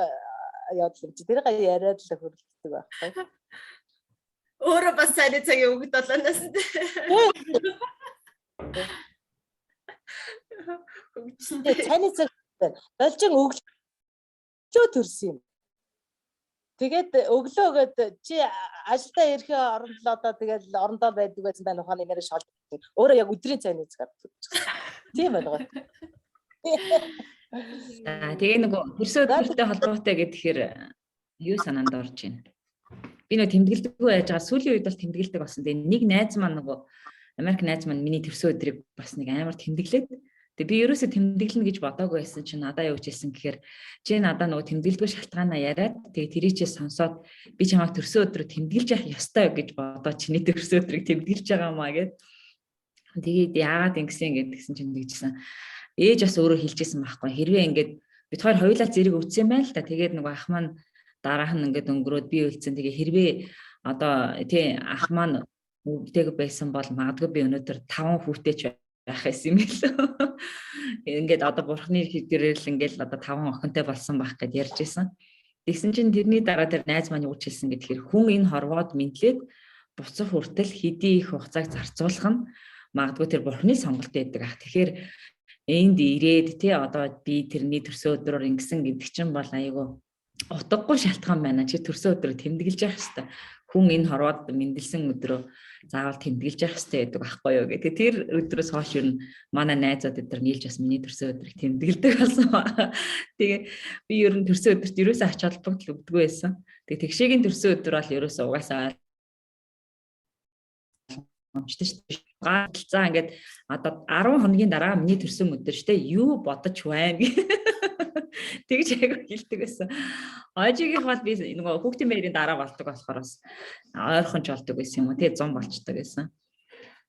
явдал юм чи тэрийг яриад л хөрөлддөг байхгүй. Өөрөө бас цайны цагийн үгд болоноос. Хөгжсөн. Тэгээ цайны цаг байна. Должин өглөө төрсөн юм. Тэгээд өглөөгөөд чи ажилдаа ирэхээ орондоо одоо тэгэл орондоо байдаг байсан байна ухааны нэрээ шол. Өөрөө яг өдрийн цайны цагаар төрчихсөн. Тийм ойлгоо. За тэгээ нөгөө төрсөн өдөртэй холбоотой гэхээр юу санаанд орж байна? Би нөгөө тэмдэглэдэггүй байж байгаа. Сүүлийн үед бол тэмдэглэдэг болсон. Тэгээ нэг найз маань нөгөө Америк найз маань миний төрсөн өдрийг бас нэг амар тэмдэглээд тэгээ би ерөөсөө тэмдэглэнэ гэж бодоагүй байсан чинь надаа юу гэж хэлсэн гэхээр чи надаа нөгөө тэмдэглэдэггүй шалтгаанаа яриад тэгээ тэрий чи сонсоод би чамайг төрсөн өдрөө тэмдэглэж явах ёстой гэж бодоо чиний төрсөн өдрийг тэмдэглэж байгаа маа гэд. Тэгээд яагаад ингэсэн гэдгсэн чинь тэгжсэн. Ээж бас өөрөө хэлжсэн байхгүй. Хэрвээ ингээд бид хоёр хоёулаа зэрэг өвдсөн юм байна л та. Тэгээд нөгөө ах маань дараах нь ингээд өнгөрөөд би үлдсэн. Тэгээ хэрвээ одоо тий ах маань өвдөг байсан бол магадгүй би өнөөдөр 5 хүүтэй ч байх байсан юм билүү. Ингээд одоо бурхны хэдэрэл ингээд одоо 5 охинтой болсон байх гэд ярьж исэн. Тэгсэн чинь тэрний дараа тэр найз маань юу ч хэлсэн гэхээр хүн энэ хорвоод мэдлээд буцах хүртэл хэдий их хугацааг зарцуулах нь магадгүй тэр бурхны сонголт байдаг ах. Тэгэхээр энд ирээд тий одоо би тэрний төрсөн өдрөөр ингэсэн гэдэг чинь бол айгүй утгагүй шалтгаан байна. Чи төрсөн өдрөө тэмдэглэж явах хэвээр. Хүн энэ хорвоод мэндэлсэн өдрөө заавал тэмдэглэж явах хэвээр гэдэг байхгүй юу гэх. Тэр өдрөөс хойш ер нь манай найзууд эдгээр нийлж бас миний төрсөн өдрийг тэмдэглэдэг болсон. Тэгээ би ер нь төрсөн өдөрт ерөөсөө ач холбогдол өгдөггүй байсан. Тэгээ тэгшээгийн төрсөн өдөр бол ерөөсөө угаасаа ойлгомжтой шүү дээ. Галзаа ингээд одоо 10 хоногийн дараа миний төрсөн өдөр шүү дээ. Юу бодож байна Тэгж айгүй хэлдэг байсан. Ойжигийнх бол би нөгөө хүүхдийн баярын дараа болдог болохоор бас ойрхон ч болдог байсан юм уу. Тэгээ 100 болчдөг байсан.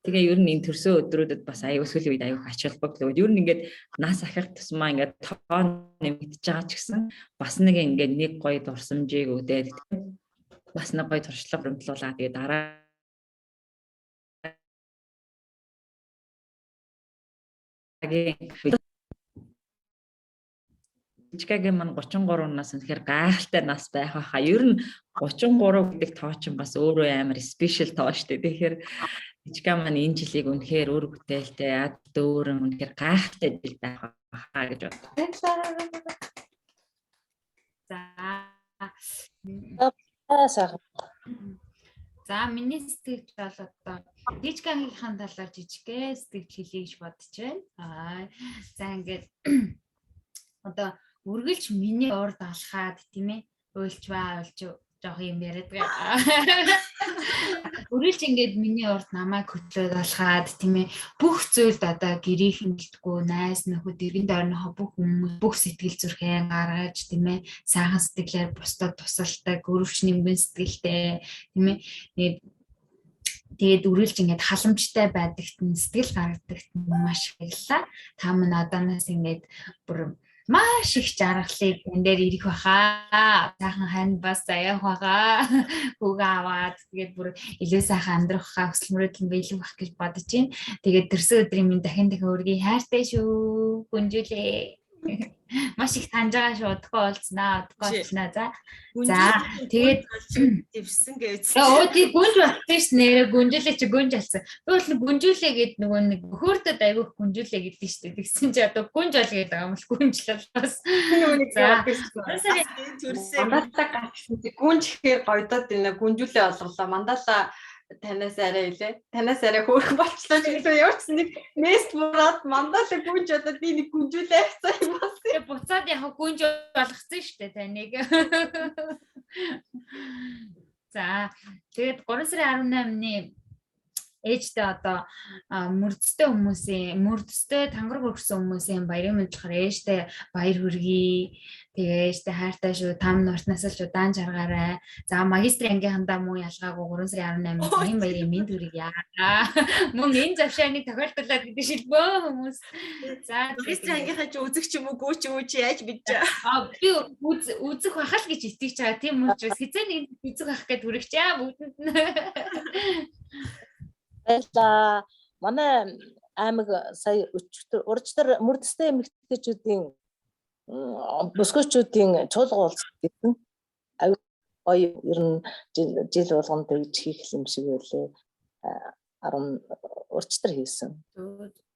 Тэгээ ер нь энэ төрсөн өдрүүдэд бас аюу сүүлийн үед аюу ач холбогдол өгöd. Ер нь ингээд нас ахих тусмаа ингээд тоо нэмэгдэж байгаа ч гэсэн бас нэг ингээд нэг гоё дурсамжийг өгдөөд бас нэг гоё туршлага хөрөмтлүүлаа. Тэгээ дараагийн Жижигагийн маань 33 нас үнэхээр гайхалтай нас байх байхаа. Ер нь 33 гэдэг тоо чинь бас өөрөө амар спешиал тоо шүү дээ. Тэгэхээр Жижига маань энэ жилийг үнэхээр үр бүтээлтэй, ад дөөрөн үнэхээр гайхалтай жил байх байхаа гэж бодлоо. Баярлалаа. За. Аа сайхан. За миний сэтгэл бол одоо Дижгангийнхаа талаар жижигхэн сэтгэл хэлье гэж бодож байна. Аа за ингээд одоо үргэлж миний урд алхаад тийм ээ уйлчваа уйлч жоох юм яриад байгаа. Үргэлж ингээд миний урд намайг хөтлөөд алхаад тийм ээ бүх зүйлд одоо гэрийнхэн гэлтгүү найз нөхөд эргэн тойрныхоо бүх хүмүүс бүх сэтгэл зүрхээ гаргаж тийм ээ сайхан сэтгэлээр бусдад тусалдаг, өрөвч нэмгэн сэтгэлтэй тийм ээ. Тэгээд Тэгээд үргэлж ингээд халамжтай байдагт нь сэтгэл гаргадагт нь маш их баярлалаа. Та минь одооноос ингээд бүр маш их жаргалыг тань дээр ирэх баха. Сайхан хань бас заяах баха. Хүүгээ аваад тэгээд бүр илүү сайхан амьдрах баха. Хүсэл мөрөөдөл нь биелэх бах гэж бодож байна. Тэгээд төрсөн өдрийн минь дахин дахин өргөе. Хайртай шүү. Гүнжүүлээ. Маш их таньж байгаа шүү. Удахгүй уулзнаа. Удахгүй уулзнаа. За. За тэгээд дэвсэн гэж. Өө тий гүнж болсон ш нэрэ гүнжүүлээ чи гүнж болсон. Би бол гүнжүүлээ гэд нөгөө нэг хөөрдөд айгүйх гүнжүүлээ гэдэг шүү дээ. Тэгсэн чи одоо гүнж бол гэдэг байгаа юм л гүнжлээ бас. Нөгөө нэг За. Төрсөн. Мандала гарсан чи гүнж ихээр гойдоод байна. Гүнжүүлээ олголоо. Мандала танаас арай илээ. Танаас арай хөөрхөн болчлоо ч гэсэн ямар ч нэг нест мураад мандала гүнж одоо би нэг гүнжүүлээ авцаа юм бас. Тэгээ буцаад яг гүнж болгоцсон шүү дээ таныг. За тэгээд 3 сарын 18-ны ээжтэй одоо мөрдөстэй хүмүүсийн мөрдөстэй тангараг өргөсөн хүмүүсийн баярын мэдлэгээр ээжтэй баяр хүргэе. Тэгээ ээжтэй хайртай шүү. Там нуртнаас л удаан жаргаарай. За магистрийн ангийнхандаа мөн ялгаагүй 3 сарын 18-нд цагийн баярын мэнд хүргье. Мөн энэ завшааныг тохиолдуулаад гэдэг шилбөө хүмүүс. За Магистрийн ангийнхаа чи үзэх ч юм уу гүү ч юм уу чи яаж мэдэж А би үзэх бах л гэж итгэж байгаа. Тийм учраас хизээ нэг үзэх бах гэж хүрэгчээ бүгдэнд нь. Баярлалаа. Манай аймаг сая өчигдөр уржтар мөрдөстэй эмэгтэйчүүдийн бүсгүйчүүдийн чуулга уулзалт гэсэн. Аюу гоё ер нь жил болгон тэгж хийх юм шиг байлээ. 10 уржтар хийсэн.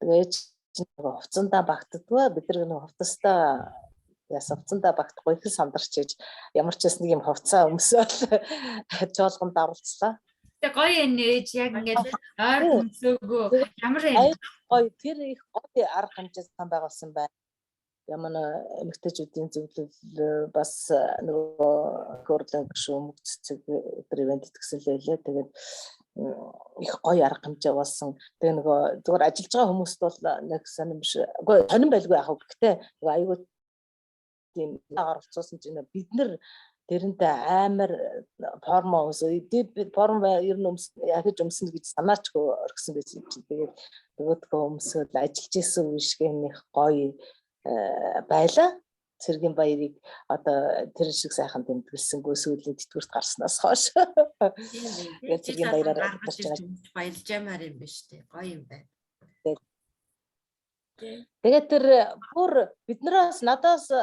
Тэгээд хувцсандаа багтдаггүй бид нар нэг хувцастаа яасан хувцсандаа багтахгүй их сандарч иж ямар ч байсан нэг юм хувцаа өмсөөл чуулганд оролцлоо. Тэ гоё юм ээж яг ингээд ойр хүнсөөгөө ямар юм гоё тэр их гоё арга хэмжээ сан байгуулсан байна. Ямар эмэгтэйчүүдийн зөвлөл бас нөгөө хөрлөн гүшүүн мөнгө цэцэг өдөр ивент итгэсэн л байлээ. Тэгээд их гоё арга хэмжээ болсон. Тэгээ нөгөө зүгээр ажиллаж байгаа хүмүүст бол нэг сонирн биш. Үгүй сонирн байлгүй яах вэ гэхдээ нөгөө аюул тийм оролцуулсан чинь бид нар тэрнтэй амар форма өмсөө. Форм ер нь өмс яхаж өмснө гэж санаачгүй орхисон байсан юм чинь. Тэгээд нөгөөдгөө өмсөөл ажиллаж исэн үе шиг их гоё байлаа. Цэргийн баярыг одоо тэр шиг сайхан тэмдэглэсэнгүү сүүлийн тэтгэврт гарснаас хойш. Тэгээд цэргийн баяраар гарч байгаа. Баярлж ямаар юм биш үү? Гоё юм байна. Тэгээд тэр бүр биднээс надаас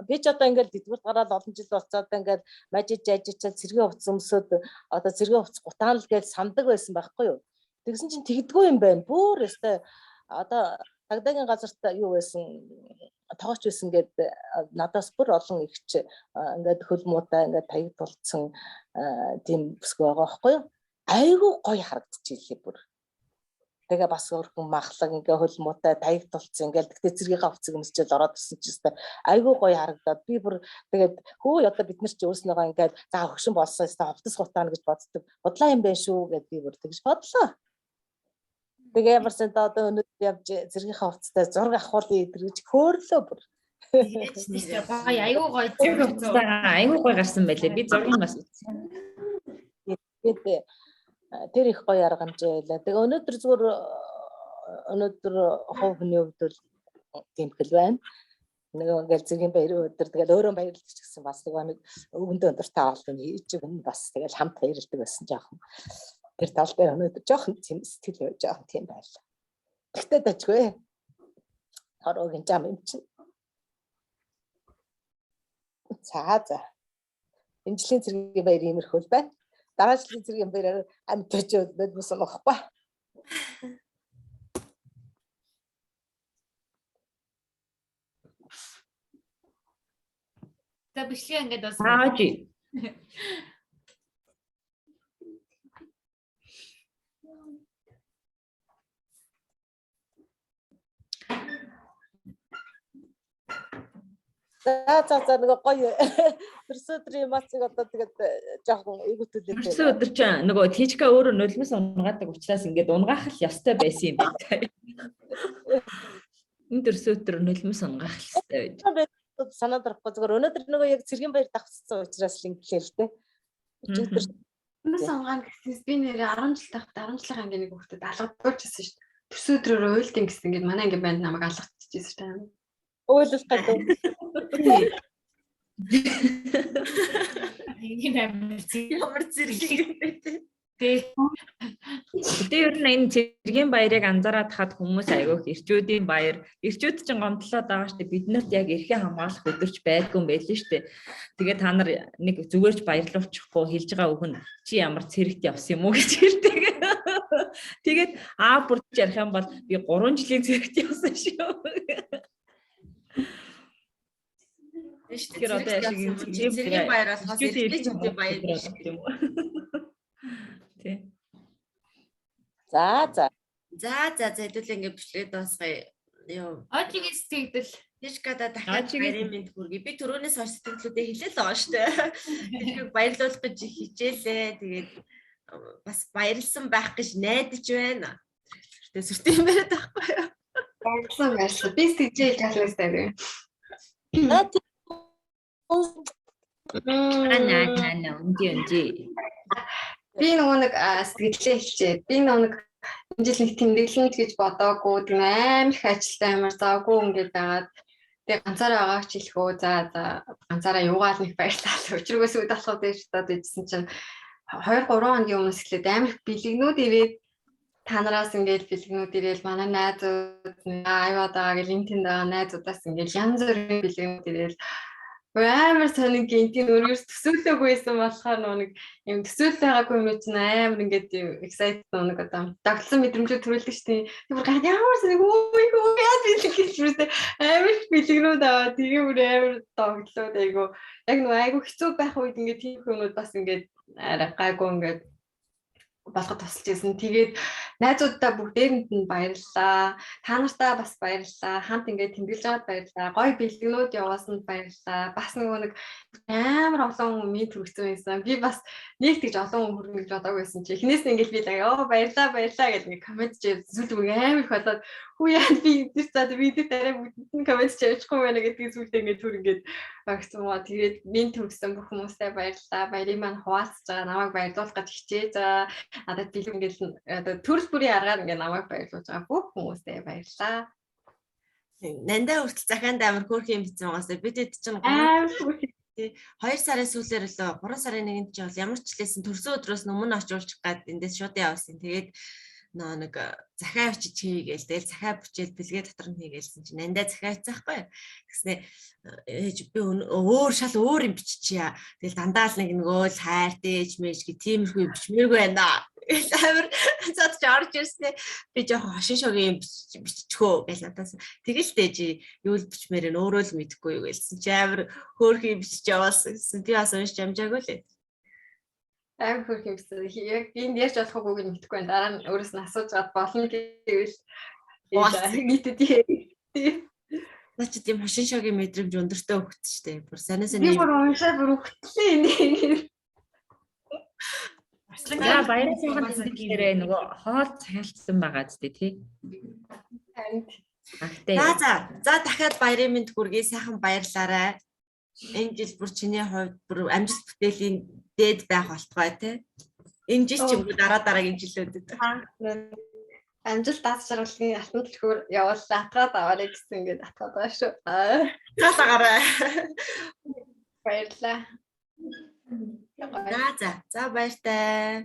би ч одоо ингээл тэтгэврт гараад олон жил болцоод ингээл мажиж ажичаад цэргийн хувцас өмсөд одоо цэргийн хувцас гутаан л гэж сандаг байсан байхгүй юу. Тэгсэн чинь тэгдэггүй юм байна. Бүр өстой одоо цагдаагийн газарт юу байсан тогооч байсан гэд надаас бүр олон ихч ингээд хөл муутай ингээд таяг тулцсан тийм бүсгүй байгаа байхгүй юу. Айгүй гоё харагдчихлээ бүр. Тэгээ бас өөрхөн махлаг ингээ хөл муутай таяг тулцсан ингээл тэгтээ цэргийнхаа хувцсыг өмсчээл ороод ирсэн чи өстой айгүй гоё харагдаад би бүр тэгээд хөө одоо бид нар чи өөрснөөгөө ингээд за хөгшин болсон өстой хувцас гутаана гэж боддог. Бодлаа юм байна шүү гэд би бүр тэгж бодлоо. Тэгээ ямар сан одоо өнөөдөр явж цэргийнхаа хувцастай зураг авахулъя гэж хөөрлөө бүр. Гоё айгүй гоё айгүй гоё гарсан байлээ. Би зургийг бас үзсэн. Тэгээд тэр их гоё арга хэмжээ байлаа. Тэгээ өнөөдөр зүгээр өнөөдөр хувь хүний хувьд бол тийм хэл байна. Нэг ингээл цэргийн баярын өдөр тэгэл өөрөө баярлаж ч гэсэн бас нэг өвөндөө өдөртэй олон хийж өгнө бас тэгэл хамт баярлдаг байсан жоохон. Тэр тал дээр өнөөдөр жоохон тийм сэтгэл жоохон тийм байлаа. Тэгтээ дажгүй. Хороогийн зам юм чинь. За за. Энэ жилийн цэргийн баяр иймэрхүү л байна. Дараа жилийн цэргийн баяраар амьд төжөөд бус болохгүй. За бичлэгээ ингээд бас Аа жи. За за за нөгөө гоё төрсөн өдрийн эмоциг одоо тэгээд жоохон эвгүтүүлээ. Төрсөн өдөр чинь нөгөө Тичка өөрөө нулимс унгаадаг учраас ингээд унгаах л ёстой байсан юм байна. Энэ төрсөн өдөр нулимс унгаах л ёстой байж. Санаад орохгүй зүгээр өнөөдөр нөгөө яг цэргийн баяр давхцсан учраас л инглээ л дээ. Өчигдөр Хүмүүс унгаана гэснээс би нэрээ 10 жил тахт 10 жилийн ангийн нэг хүүхдэд алгадуулчихсан шүү дээ. Төрсөн өдрөөр уйлдیں۔ гэсэн ингээд манай ангийн банд намайг алгадчихсан шүү дээ. Уйлах гэдэг. Энэ амар зэрэг Ямар зэрэг юм бэ те. Гэтэ ер нь энэ цэргийн баярыг анзаараад хад хүмүүс айгүйх эрчүүдийн баяр, эрчүүд чинь гомдлоод байгаа шүү дээ. Бид нарт яг эрхээ хамгаалах өдөрч байдгүй юм байл нь шүү дээ. Тэгээ та нар нэг зүгээрч баярлуулчихгүй хэлж байгаа үг нь чи ямар цэрэгт явсан юм уу гэж хэлдэг. Тэгээд аа бүрч ярих юм бол би 3 жилийн цэрэгт явсан шүү. Тэгэхээр одоо яшиг энэ цэргийн баяр болохоос эрчүүдийн эрчүүдийн баяр биш. юм уу? Тий. За за. За за за хэдүүлээ ингэ бичлэгээ дуусгая. Йоо. Ожигийн сэтгэгдэл. Тишкада дахиад Ожигийн баярын мэнд хүргэе. Би түрүүнээс хойш сэтгэлдүүдээ хэлээ л байгаа шүү дээ. Тишкаг баярлуулах гэж хичээлээ. Тэгээд бас баярлсан байх гэж найдаж байна. Сүртэй сүртэй юм яриад байхгүй юу? Баярлалаа баярлалаа. Би сэтгэжээ хэлж халаас тавь. За тийм. Аа наа наа наа үнди үнди. Би нөгөө нэг сэтгэлээ хэлчихэд би нөгөө нэг энэ жил нэг тэмдэглэнэ гэж бодоогүй тийм амар их ажилтай амар завгүй ингээд байгаад тэгээ ганцаараа байгаа ч хэлэхөө за за ганцаараа юугаал нэг баярлалаа өчргөөс үд болохоо гэж бодоод ижсэн чинь 2 3 хоногийн өмнөөс эхлээд амар их бэлэгнүүд ирээд та нараас ингээд бэлэгнүүд ирээл манай найзууд аюуад байгаа гэл энэ тэнд байгаа найзуудаас ингээд янз бүрийн бэлэгнүүд ирээл амар сонин гинтийн өөрөөс төсөөлөөгүй байсан болохоор нөгөө нэг юм төсөөлөл байгаагүй юм чинь амар ингээд юм excited нөгөө нэг одоо дагтлсан мэдрэмжүүд төрүүлдэг шүү дээ. Тэр бүр гад ямар сонин хөө хөө яаж бэлэг гэж бүрсээ амар их бэлэгнүүд аваа тэгээ бүр амар догтлоод айгу яг нөгөө айгу хэцүү байх үед ингээд тийм хүмүүд бас ингээд арай гайгүй ингээд болоход тусалж ирсэн. Тэгээд найзууддаа бүгдээрэнд нь баярлалаа. Та нартаа бас баярлалаа. Хамт ингээд тэмдэглэж байгаад баярлалаа. Гоё бэлгэнүүд явуулсанд баярлалаа. Бас нөгөө нэг амар олон хүн минь төрөгцөн байсан. Би бас нэг тэгж олон хүн хүргэнэ гэж бодоагүй байсан чи. Эхнээс нь ингээд би л ёо баярлалаа баярлалаа гэж ингээд коммент чив зүйл бүр амар их болоод хүү яа би тэр цаад би тэр дараа бүгдэнд нь коммент чивчихгүй байна гэдгийг зүйлдээ ингээд түр ингээд багцсан маа. Тэгээд минь төрөгсөн бүх хүмүүстээ баярлалаа. Баярыг маань хуваалцаж байгаа намайг баярлуулах гэж хичээж байгаа. Надад бэлэг ингээд одоо төрөл бүрийн аргаар ингээд намайг баярлуулж байгаа бүх хүмүүстээ баярлалаа. Нандаа хүртэл захаанд амар хөөрхөн юм бичсэн байгаасаа бид хэд чинь Амар хөөрхөн. 2 сарын сүүлээр лөө 3 сарын 1-нд чи бол ямар ч лээсэн төрсөн өдрөөс өмнө очиулчих гад эндээс шууд явсан. Тэгээд нөө нэг захиа бичиж хийгээл тэгэл захиа бичээл бэлгээ дотор нь хийгээлсэн чинь нандаа захиа бичсэн байхгүй. Тэгснэ ээж би өөр шал өөр юм биччихье. Тэгэл дандаа л нэг нөгөө л хайртай ээж мэж гэ тиймэрхүү юм бичмээргүй байна. Тэгэл амар зад чи орж ирснэ би жоохон хошин шогийн юм биччихөө гэж надаас тэгэл дэж юу л бичмээр нь өөрөө л мэдэхгүй юу гэлсэн чи амар хөөрхөн юм бичиж яваалсан гэсэн би бас уншиж амжаагүй лээ. Амар хөөрхөн юм бичсэн. Яг энд ярьж болохгүйг нь мэдэхгүй байна. Дараа нь өөрөөс нь асууж гад болно гэвэл нийтэд тий. Наа чи тийм хошин шогийн мэдрэмж өндөртэй өгч штэ. Бүр санаа Би санаа бүр уншаад бүр өгтлээ. За баярын сайхан тэмдэглэлээрээ нөгөө хоол захиалцсан байгаа зү тий. Харин Агтай. За за. За дахиад баярын мэнд хүргэе. Сайхан баярлаарай. Энэ жил бүр чиний хувьд бүр амжилт бүтээлийн дээд байх болтугай те. Энэ жил ч юм уу дараа дараагийн жилүүдэд. Амжилт даас жаргалын алтан түлхүүр явууллаа атгаад аваарай гэсэн ингээд атгаад байгаа шүү. Аа, Цаалагаарай. Баярлалаа. За за. За баяртай.